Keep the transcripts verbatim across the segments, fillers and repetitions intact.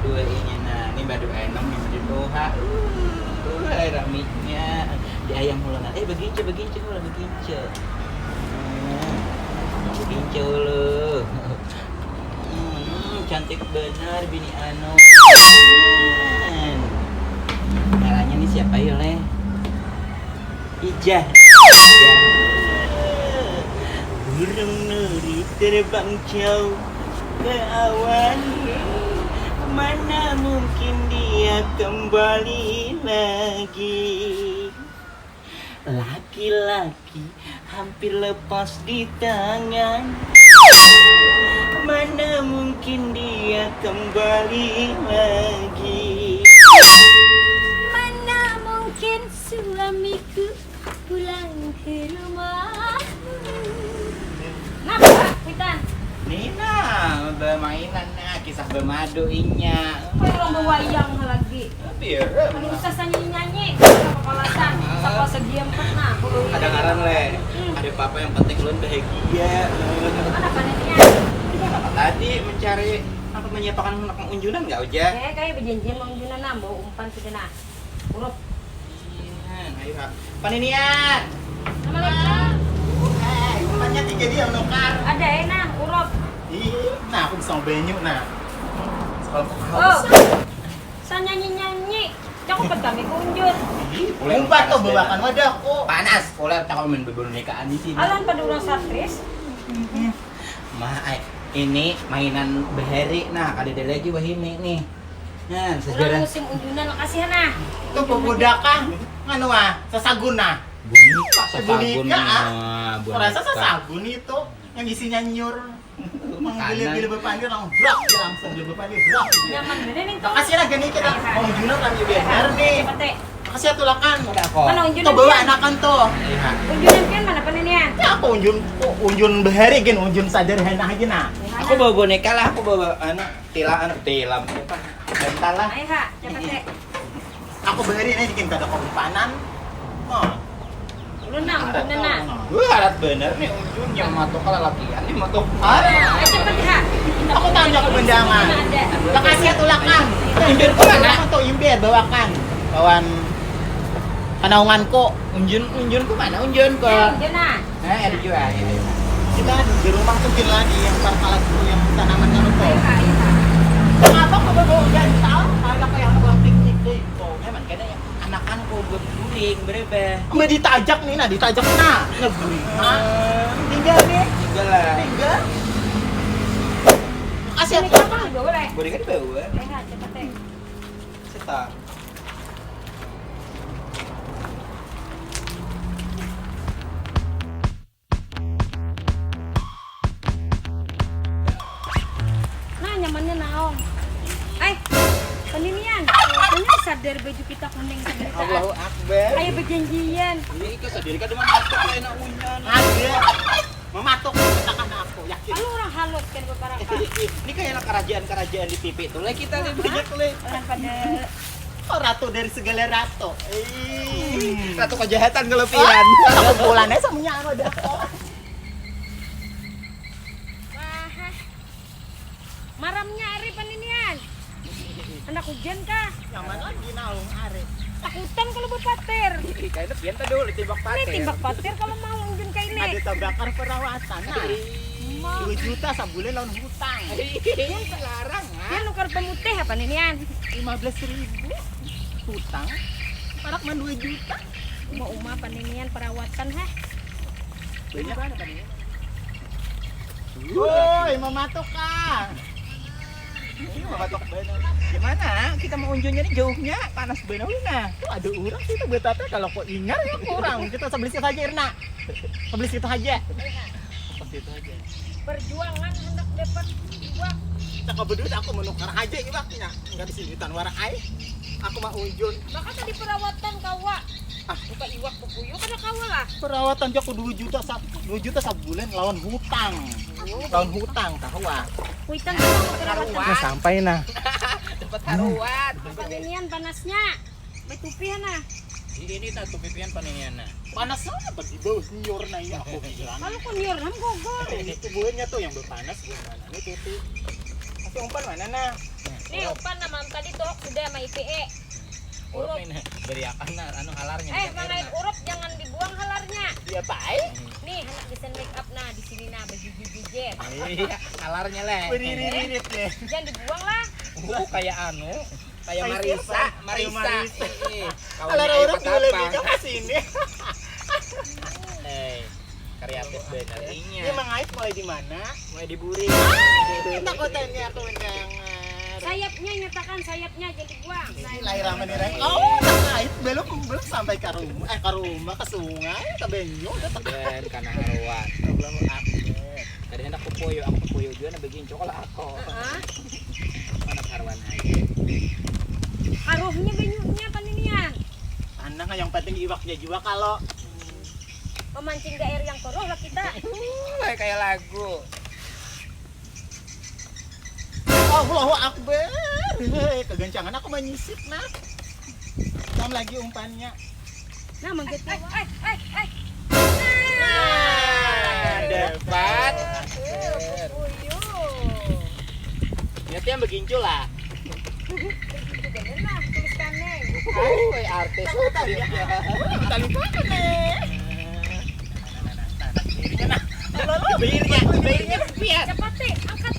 Dua inya nah, ini badu enam, ini badu doha. Uh, uh, raminya. Di ayam hulanan. Eh, beginca, beginca hula, beginca. Hmm, beginca hula. Hmm, cantik benar bini anu. Hmm. Ngarannya nih siapa ya, Leh? Ijah. Burung nuri terbang jauh ke awan, mana mungkin dia kembali lagi. Laki-laki hampir lepas di tangan, mana mungkin dia kembali lagi. Mana mungkin suamiku pulang ke rumah. Napa, Kuitan? Nina, bermainan nah, kisah bermadu inya. Kayak orang berwayang lagi. Biar. Anu usah sanyi nyanyi, apa kalasan, sapa segiam pernah. Ada ngaran, Le. Hmm. Ada apa-apa yang penting ulun bahagia. Mana panennya? Apa tadi mencari apa, menyiapakan anak unjunan nggak, Uja? Eh, kayak berjanjian mau unjunan nah, bawa umpan sudah nah. Urup. Iya, ayo, Kak. Paninian. Assalamualaikum. Eh, umpannya tiga dia menukar. Ada, eh, nah, urup. Ih, nah, aku bisa banyu nah. Sekolah Oh, sanyanyi-nyanyi. Cakupet kami kunjut. Umpat tuh bawakan wadah aku. Panas, ular cakap main bebon nikahan di sini. Alan pada urang satris. Ma, ai, ini mainan bahari nah, kadada lagi wahini nih. Nah, Urang sejarah. Musim unjunan, makasih nah. Itu pemuda kah? Nganu ah, sesagun nah. Boneka, sesagun Boneka, ah. nah, Kurasa boneka. Sesagun itu yang isinya nyur. Makanan. Gila-gila berpandir langsung brak, dia langsung gila berpandir brak. Nyaman bener nih tuh. Makasih lah gini kita mau unjunan kami benar nih. Cepet, eh. Makasih atuh lakan. Ada kok. Mana unjunan Tuh bawa pian? Anakan tuh. Iya. Unjunan pian mana paninian? Ya apa unjun, unjun bahari gin, unjun sederhana aja nah. Aku bawa boneka lah, aku bawa anu, tila, anu, tilam apa? Bantal lah. Ayo ha, cepet, eh. Aku bahari ini bikin kada keumpanan. Oh. Ulun nah, unjunan nah. Wah, alat bener nih unjunnya, matuk lalakian nih, matuk. Ayo cepet ha. Aku tanya ke bendangan. Makasih atuh lakan. Imbir ku mana? Tuh imbir bawakan. Lawan kanaunganku. Unjun, unjun ku mana? Unjun ku. Ayo, unjunan. Nah, ada juga. Ayo, ayo. Kita di rumah tuh gila di yang partalat itu yang tanaman yang itu. Ayo ha, ayo ha. Kenapa kau bawa gantal? Kalau kayak orang piknik tuh itu. Memang kena ya. Anakan ku beguling berubah. Mbak ditajak nih, nah ditajak nah. Ngeguling. Hah? Tinggal nih. Tinggal lah. Tinggal. Kasih Ini aku kan dibawa, Le. Boneka dibawa. Ayo ha, cepet, eh. Cetak. Nah, nyamannya naon? Ai, paninian. Hanya sadar baju kita kuning tadi. Allahu Akbar. Ayo berjanjian. Ini ikut sendiri kan cuma matuk kayak nak unyan. Ada. Mematuk katakan aku yakin. Kalau orang halus kan beberapa. Ini kayak anak kerajaan-kerajaan di T V tuh lah, kita nih banyak tuh, Le. Orang pada Oh, ratu dari segala ratu. Ih, ratu kejahatan kalau pian. Aku bulannya semuanya anu dah. Wah. Maramnya ari paninian. Anak hujan kah? Nyaman lagi naung are. Takutan kalau berpatir. Ih, kayaknya pian tuh dulu timbak Ini patir. Timbak patir kalau mau unjun kayak ini. Ada tabakar perawatan nah. Ih, Dua juta sabulan lawan hutang. ih, larang ah. Dia nukar pemutih apa ninian? Lima belas ribu hutang. Parak man dua juta. Uma-uma paninian perawatan heh. Banyak mana tadi? Woi, mematuk kah? Ini mematuk benar. Gimana? Kita mau unjunnya ini jauhnya, panas benar nah. Tuh ada orang sih tuh buat apa kalau kok ingar ya kurang. Kita sebeli situ aja Irna. Sebeli situ aja. Pas itu aja. Perjuangan hendak dapat iwak. Kita kebetulan aku menukar aja iwaknya. Enggak bisa duitan warak ai. Aku mah unjun. Maka tadi perawatan kawa. Ah, bukan iwak bebuyuk ada kawa lah. Perawatan jaku dua juta sa dua juta sabulan lawan hutang. Lawan hutang tahu ah. Kuitan sama perawatan. Nah sampai nah. Dapat haruan. Paninian panasnya. Betupi nah. Ini nah tuh pipian paninian nah. Panas apa di bawah senior nanya aku bilang. Kalau kuniur nam gogol. Itu buahnya tuh yang berpanas buah mana? Ini tuh. Tapi umpan mana nah? Nih, umpan nah malam tadi tuh sudah sama I P E. Urup ini beriakan nah, anu halarnya. Eh, mangait urup jangan dibuang halarnya. Diapain? Nih, anak desain make up nah di sini nah berjejer-jejer. Iya, halarnya leh. Beririt-irit leh. Jangan dibuang lah. Uh, kayak anu, kayak Marisa, Marisa. Kalau orang orang boleh nikah ke sini. Eh, kreatif bener inya. Dia mangait mulai di mana? Mulai di buring. Kita kota ini aku mendengar. Sayapnya nyatakan sayapnya jadi buang. Ini lahir aman ini. Oh, mangait belum belum sampai ke rumah, eh ke rumah ke sungai ke banyu udah tekan. Dan karena haruan. Allahu Akbar. Tadi hendak pupuyu, aku pupuyu juga nah begini cokolah aku. Heeh. Anak haruan aja. Haruhnya banyunya paninian. Tanah yang penting iwaknya juga kalau memancing di air yang keruh lah kita. Kayak lagu. Allahu Akbar. Hei, kegancangan aku menyisip nah. Tam lagi umpannya. Nah, mangkit. Eh, eh, eh, eh. Nah, dapat. Uyu. Ya tiang begincu lah. Begincu dengan lah, tuliskannya. Ayo, artis. Tahu tadi ya. Tahu tadi apa nih? Bayarnya, bayarnya rupiah. Cepat sih, angkat.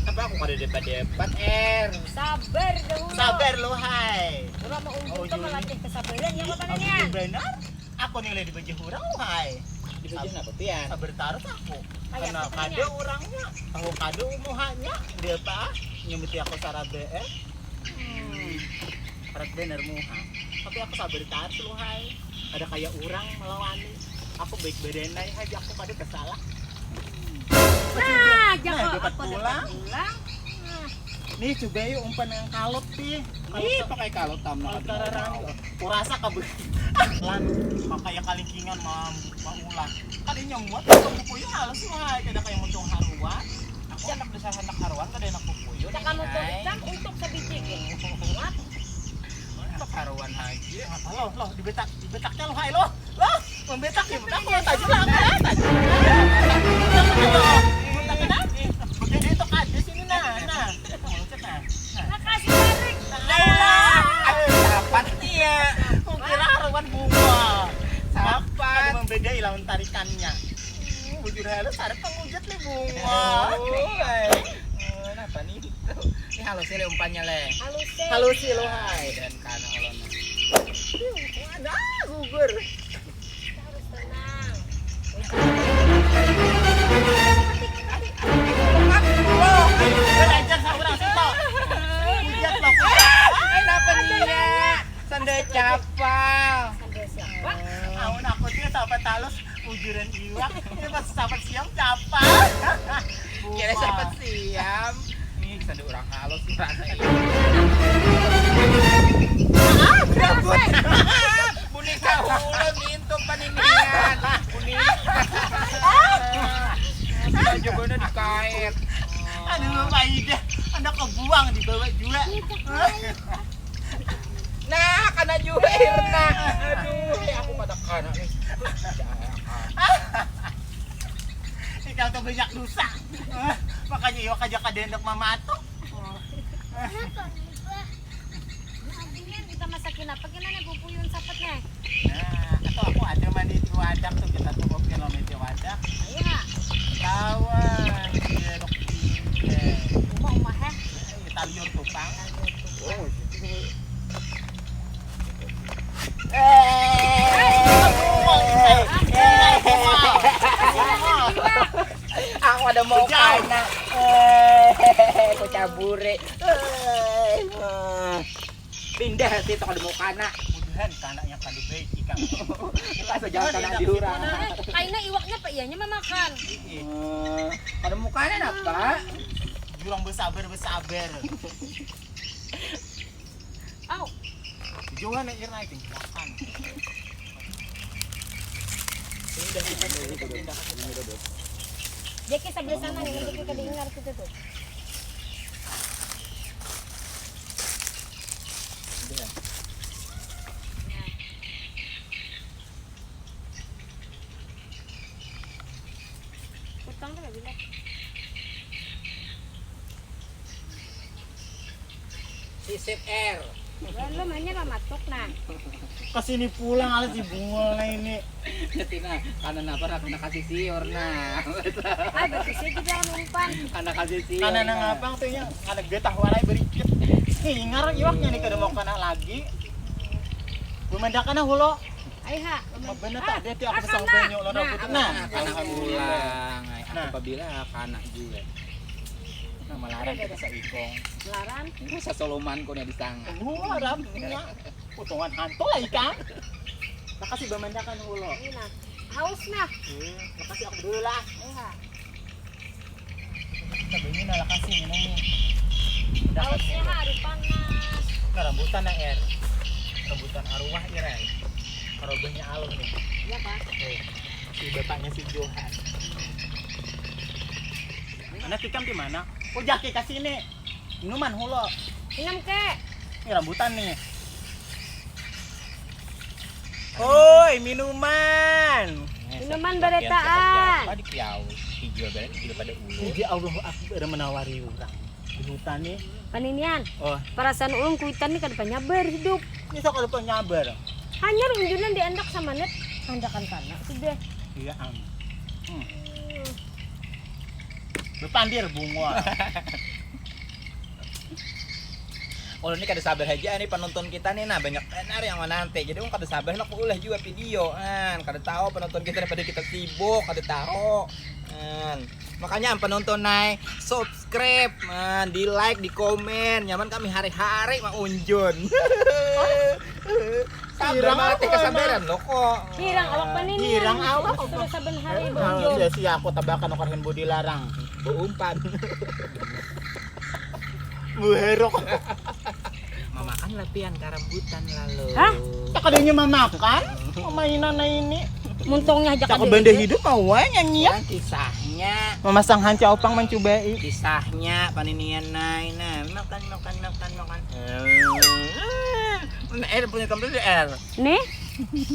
Apa aku kada dapat dapat er? Sabar dahulu. Sabar lo hai. Kalau mau untung tuh melatih kesabaran ya apa nih? Benar. Aku nilai di baju orang hai. Di baju apa pian? Sabar tarus aku. Karena kada orangnya, tahu kada muhanya, dia apa? Nyambuti aku sarabe eh. Parat banar muha. Tapi aku sabar taat lu hai. Kada kaya urang malawani. Aku baik badanai haja aku kada basalah. Nah, aja nah, kok dapat aku dapat pulang. Pulang. Nah. Nih coba yuk umpan yang kalut nih. Ih, pakai kalut tam nah. Kurasa kabeh. Lan pakai kalingkingan mam maulah. Kada nyamuat aku buku halus wah, kada kaya mutung haruan. Aku anak dasar anak haruan kada anak buku. Cak kamu tulis kam untuk sabiji gin. Anak haruan haja. Apa lo, lo dibetak, dibetaknya lo hai lo. Lo membetak ya, aku lo tajam lah, aku lah tajam. Betak kenapa? Betak kenapa? Begitu itu kada sini nah, nah. Nah. Makasih Erik. Nah, aduh dapat nih ya. Kukira haruan bunga. Sapat. Kada membedai lawan tarikannya. Hmm, bujur halus ada pengujat nih bunga. Oh, kenapa nih? Ini halusnya le umpannya le. Halusnya. Halusi lo hai. Dan karena olona. Ada gugur. Kita harus tenang. Belajar sama orang situ. Hujat lo. Kenapa nih ya? Sandal capal. Sandal siapa? Aun aku dia sahabat halus. Ujuran iwak, ini pas sahabat siam siapa? Kira sahabat siam. Ini bisa ada orang halus rasanya. Ah, berabut. Bunika ulun itu paninian. Bunika. Aja bener dikait. Aduh, Pak Ida, anak kebuang dibawa juga. Nah, kana jua Irna. Aduh, aku kada kana nih. Ikam tuh banyak dosa. Makanya iwak aja kada hendak mamatuk. Kenapa? Artinya kita masakin apa kena nih pupuyun sapet nih? Nah, atau aku ada mandi di wadah tuh kita tuh kopi lo meja wadah. Iya. Lawan jeruk pipih. Uma uma heh. Kita liur tukang. Oh, gitu. Aku ada mau kana. Eh, ku caburi. Eh, pindah situ kada mau kana. Mudahan kanaknya kada baik ikam. Kita saja kana di urang. Kaina iwaknya apa ianya memakan? Eh, kada mau kana apa? Jurang bersabar bersabar. Au. Jauhan ya irna itu makan. Pindah, pindah, pindah, pindah. Jaki sebelah sana nih, jaki kada ingar kita tuh. Pindah. Nah. Kota Sisip air. Belum, hanya mamatuk nah. Kesini pulang ala si bungul nah ini. Tina, karena napa nak kena kasih siur nah. Ah, betis aja jangan umpan. Karena kasih siur. Karena nang Nah. Abang tuh ya, karena getah warai berikit. Nih, ngarang iwaknya nih kada mau kena lagi. Belum ada kena hulo. Ayo ha. Bener tak ada tiap Ah, pasang sama. banyak lo Nah, rambut. apa? Nah, Karena alhamdulillah. Pulang, ay, aku Nah. pabila anak juga. Nah, melarang kita seikong. Laran. Ini sasoloman kau nih di sana. Oh, Arabnya. Potongan hantu lah ikan. Makasih bamandakan hulo. Ini nah. Haus nah. Hmm, makasih aku dulu lah. Ayo ha. Kita begini nah, lakasi minum nih. Hausnya hari panas. Nah, rambutan nah, Er. Rambutan arwah, Irai. Karobahnya alun nih. Iya pak. Eh, si bapaknya si Johan. Anak ikam di mana? Oh, jaki ke sini. Minuman hulo. Minum ke. Ini rambutan nih. Oi, minuman. Minuman baretaan. Apa di piau? Hijau barang gila pada ulu. Puji Allahu Akbar menawari orang di hutan nih. Paninian. Oh, Perasaan ulun kuitan nih kada panyabar hidup. Ini sok ada penyabar. Hanya unjunan di andak sama net. Andakan kana sudah. Iya am. Hmm. Berpandir bunga. Ulun ni kada sabar aja nih penonton kita nih, nah banyak benar yang menanti. Jadi ulun kada sabar nak ulah juga video kan. Kada tahu penonton kita daripada kita sibuk, kada tahu. Kan. Makanya am penonton naik subscribe, man, di like, di komen. Nyaman kami hari-hari maunjun. Sabar Hirang mati apa kesabaran lo kok. Hirang awak paninian. Hirang awak. Sudah saban hari Nah, bujur. ya si aku tabakan nukar hand body larang. Beumpan. Buherok. Mamakan lapian karambutan lalu. Hah? Tak adanya mamakan. Mainan ini. Muntungnya aja Cakap benda hidup mau wae nyanyian. Kisahnya, Memasang hancau pang mencubai. kisahnya paninian nai nah makan makan makan makan. Eh, punya kamu R. Nih.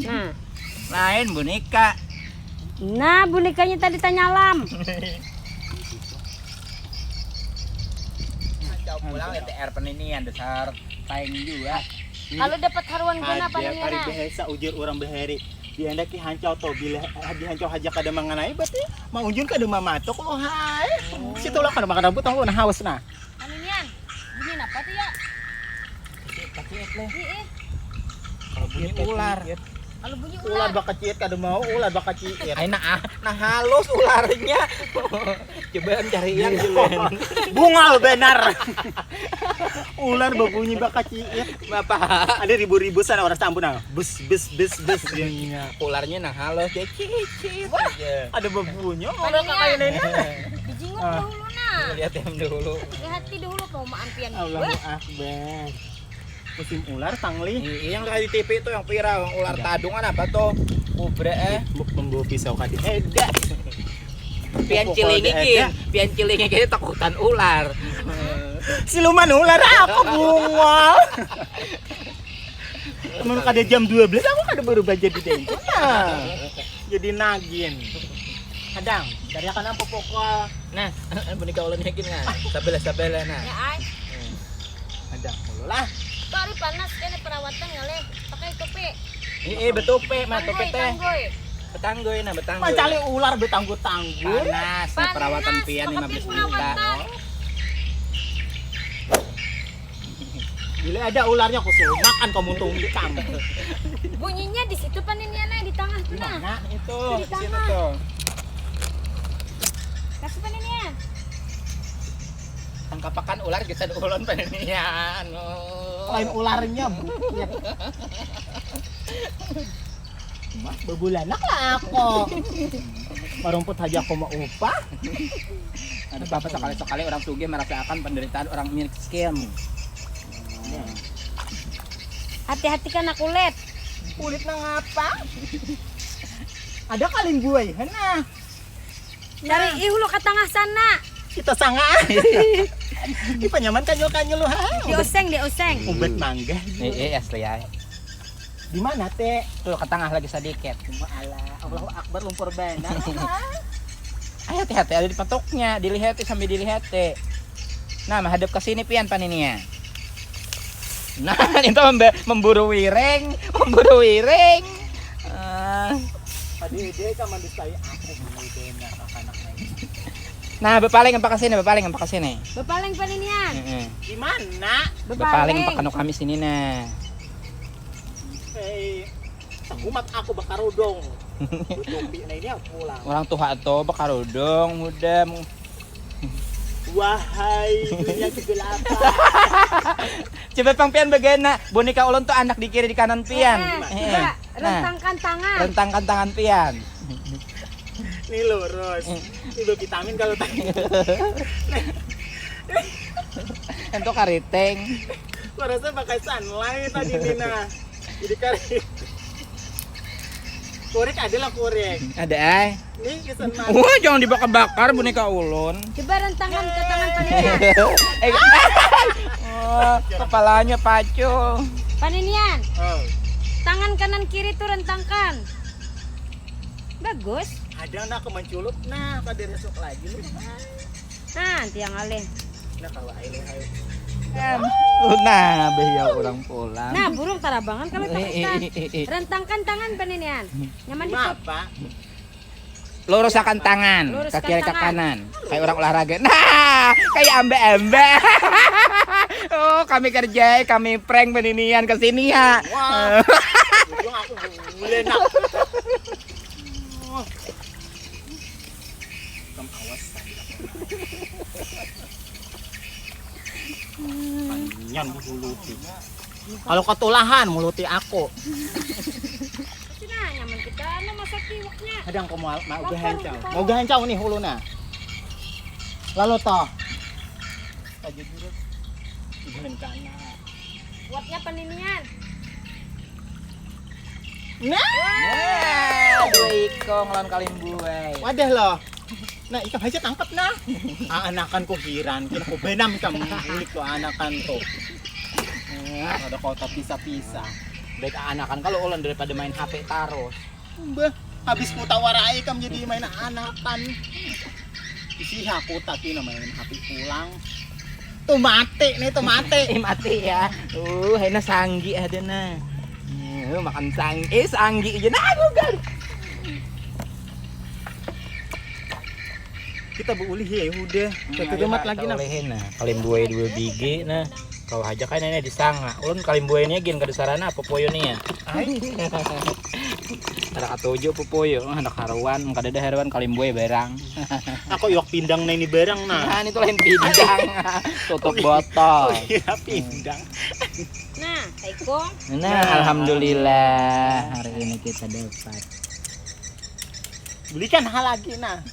Nah. Lain boneka. Nah, bonekanya tadi tanyalam. Jauh pulang T R peninian dasar paing juga. Kalau dapat haruan guna apa Ada namanya? paribahasa ujar orang bahari. Diandaki hancau to bila dihancau haja kada mengenai berarti maunjun kada mamatok lo hai. Situ lah kada makan rambut aku nah haus nah. Anu nian, bunyi apa tuh ya? Keciit leh. Ih, ih. Kalau bunyi ular. Kalau bunyi Ular ular. Bakeciit kada mau ular Bakeciit. Ay nah, ah, nah halus ularnya. Coba cari yang Bungal benar. Ular berbunyi Bakeciit. Apa? Ada ribu-ribu sana orang campur nah. Bus bus bus bus jadinya. Ularnya nah halus dia cicit aja. Ada berbunyi Paling orang ya. Kayak ini. Dijinguk dahulu nah. Lihat yang dulu. Lihati dahulu perumahan pian. Allahu Akbar. Musim ular pangli. Ini yang kayak di T V itu yang viral, ular tadungan apa tuh? Kobra eh. Buk membawa pisau kadi. Eh, dah. Pian cilingi gin, pian cilingi gin takutan ular. Siluman ular aku bungol. Mun kada jam dua belas aku kada baru baca di dengkul. Nah. Jadi nagin. Kadang dari akan apa pokok Nah, boneka ulun yakin nah. Sabelah sabelah nah. Ya ai. ada mulu lah. Kari panas kena perawatan ngalih. Pakai topi. Ini eh betupe mah topi Tanggoi, teh. Tanggoi. Betanggoy nah betanggoy. Mancali ular betanggut-tanggut. Panas, nah, perawatan pian lima belas juta. Perawatan. Bila ada ularnya aku suruh makan kau muntung ikam. Bunyinya di situ paninian di tengah tuh nah. Nah, itu. Di Situ tengah. tuh. Kasih paninian. Tangkapakan ular gasan ulun paninian. Lain ularnya bukit. Mas bebulanak lah aku. Marumput aja aku mau upah. Ada apa sekali-sekali orang sugih merasakan penderitaan orang miskin. Hati-hati kena kulit. Kulit nang apa? Ada kaling buai, hena. Cari ih lu ke tengah sana. Kita sanga. Kita nyaman kanyul-kanyul ha. Dioseng, dioseng. Ubat mangga. Eh, eh asli ya. Di mana teh? Tuh ke tengah lagi sedikit. Cuma ala Allahu Akbar lumpur benar. Ay, hati-hati ada di patuknya, dilihati sambil dilihati. Nah, menghadap ke sini pian paninian. Nah, itu membe- memburu wiring, memburu wiring. Eh, Tadi dia kan mendustai aku, bener-bener anak-anak ini. Nah, bepaling apa ke sini, bepaling apa ke sini. Bepaling paninian. Heeh. Di mana? Bepaling apa kanu kami sini nah. Hei, sakumat aku bakarudung. Tutupi nah ini aku pulang. Orang tua atau bekarudung muda. Wahai dunia kegelapan. Coba pang pian bagana, boneka ulun tuh anak di kiri di kanan pian. Eh, coba rentangkan tangan. Rentangkan tangan pian. Ini lurus. Ini vitamin kalau tadi. Itu kariting. Gua rasa pakai sunlight tadi Dina. Jadi kari. Kurik ada lah kurik. Ada ay. Nih kesan Wah, jangan dibakar-bakar boneka ulun. Coba rentangkan ke tangan paninian. Eh, oh, kepalanya pacul. Paninian. Oh, Tangan kanan kiri tuh rentangkan. Bagus. Ada nak aku menculut nah pada resok lagi lu. Nah, tiang alih. Nah kalau ayo ayo. Em, Uh, nah, bahaya orang pulang. Nah, burung tarabangan kalau pakai ikan. Eh, eh, eh, eh. Rentangkan tangan paninian. Nyaman di Kenapa? Lurusakan tangan, Luruskan ke kiri ke tangan. Kanan. Kayak orang olahraga. Nah, kayak ambe-ambe. Oh, kami kerja, kami prank beninian ke sini ya. Wah. Ujung aku boleh nak. Kamu awas. Panjang dulu. Kalau ketulahan muluti aku. Sini nyaman kita anu masak iwaknya. Kadang kau mau mau gahancau. Mau gahancau nih huluna. Lalu toh. Aja dulu. Jangan kana. Kuatnya paninian. Nah. Nah, dua ikong lawan kalimbuai. Wadah loh. Nah, ikam aja tangkap nah. Ah, anakan ku hiran, kena ku benam ikam bulik tuh anakan tuh. Nah, ada kau tak pisah-pisah. Baik anakan kalau ulun daripada main H P tarus. Mbah, habis ku tawarai ikam jadi main anakan. Isi aku tapi na main H P pulang. Tuh mati nih, tuh mati. Eh, mati ya. Uh, hena sanggi ada nah. Eh, makan sanggi. Eh, sanggi aja nah gugal. Kita beulih ya udah. Hmm, Kita ayo, tumat Pak, lagi kita nah. Ulihin nah. Kalimbuai dua bigi nah. Kau aja kan ini disanga. Ulun kalimbuai ini gin kada sarana apa poyo nih ya. Ai, Ada katuju apa poyo, ada karuan, kada ada haruan kalimbuai barang. aku iwak pindang nah ini barang nah. Nah, ini tuh lain pindang. Tutup botol. Iya pindang. Nah, Taikung. Nah, alhamdulillah hari ini kita dapat. Belikan hal lagi nah.